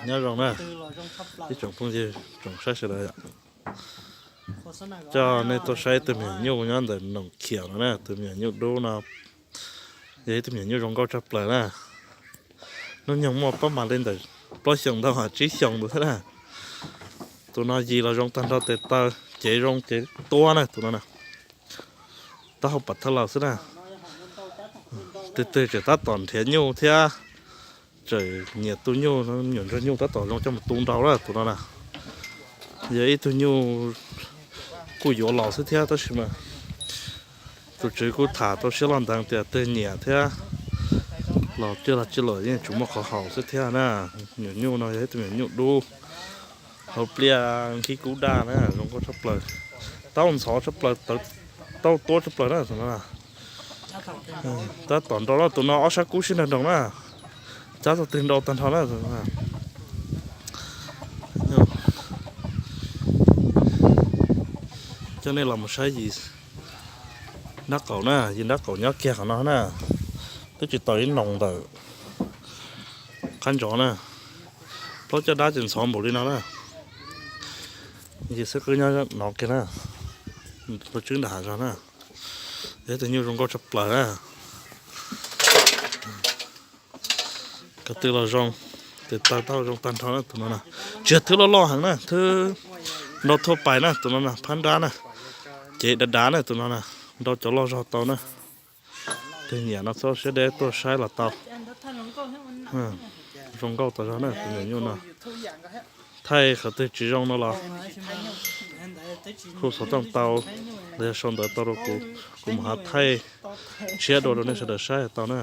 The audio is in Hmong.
Nyob zoo na, ib tsoom phooj ywg tsoom saib sawv daws, coj nej tuaj saib tus me nyuam nyuj nyob ntawm Noom Khiam no na, tus me nyuam nyuj dub no. Yog ib tug me nyuam nyuj zoo nkauj tshaj plaws na. Hnub nyoog muaj pab mam li ntawm plaub xyoos ntau tsib xyoos ntawd thiab na. Tus no yig los zoo tag nrho tes taw, cev zoo cev tua na tus no na. Taub hau pam thawj laus xwb na. Twg twg tseem tab tom nrhiav nyuj thiab tseem nyiam tu nyuj, me nyuam ntsuag nyuj tab tom zoo coj mus tu nrau lawm tus no na. Yog ib tug nyuj kuj yuav los xwb thiab tab sis mas tus tswv kuj tham tau siab loj ntev tias twg nyiam thiab los twb los tsis los yeej tsuas muaj qhov haum xwb thiab na. Me nyuam nyuj no yog ib tug me nyuam nyuj dub, hauv pliaj nkhib kub daj na, zoo nkauj tshaj plaws. Taub ntxhov tshaj plaws, taub tuab tshaj plaws na tus no. Tab tom nrau lawm tus no, ob sab kub sib nrag nroos na. Cab txog twg nrau tag nrho na. Coj nej los mus saib yim nrab qaum na, yim nrab qaum nyob kiag qhov no na. Twb tsis tau ib noos ntawm qab ntsov na. Plaub caj dab ces ntxhov npaum li no na. Yim xwb qwb nyob no kiag na. Tus tswb nram hav zog na. Yog tus nyuj zoo nkauj tshaj plaws na. Ko tw los zoo, tes taw taub hau zoo tag nrho na tus no na. Tsis yog thwb loj loj heev na, thwb nrau thuaj pais na tus no na, phab nrab na. Cev dav dav na tus no na, nrau cov loj zog tau na. Tus nyiam no txhob siab deb tuaj saib los tau. Zoo nkauj tas zog na tus nyuam nyuj no. Thaij qhov twg tsis zoo no los hu xov tooj tau, los yog sau ntawv tau rau kuv, kuv mam ho thaij tshiab dua rau nej sawv daws saib tau na.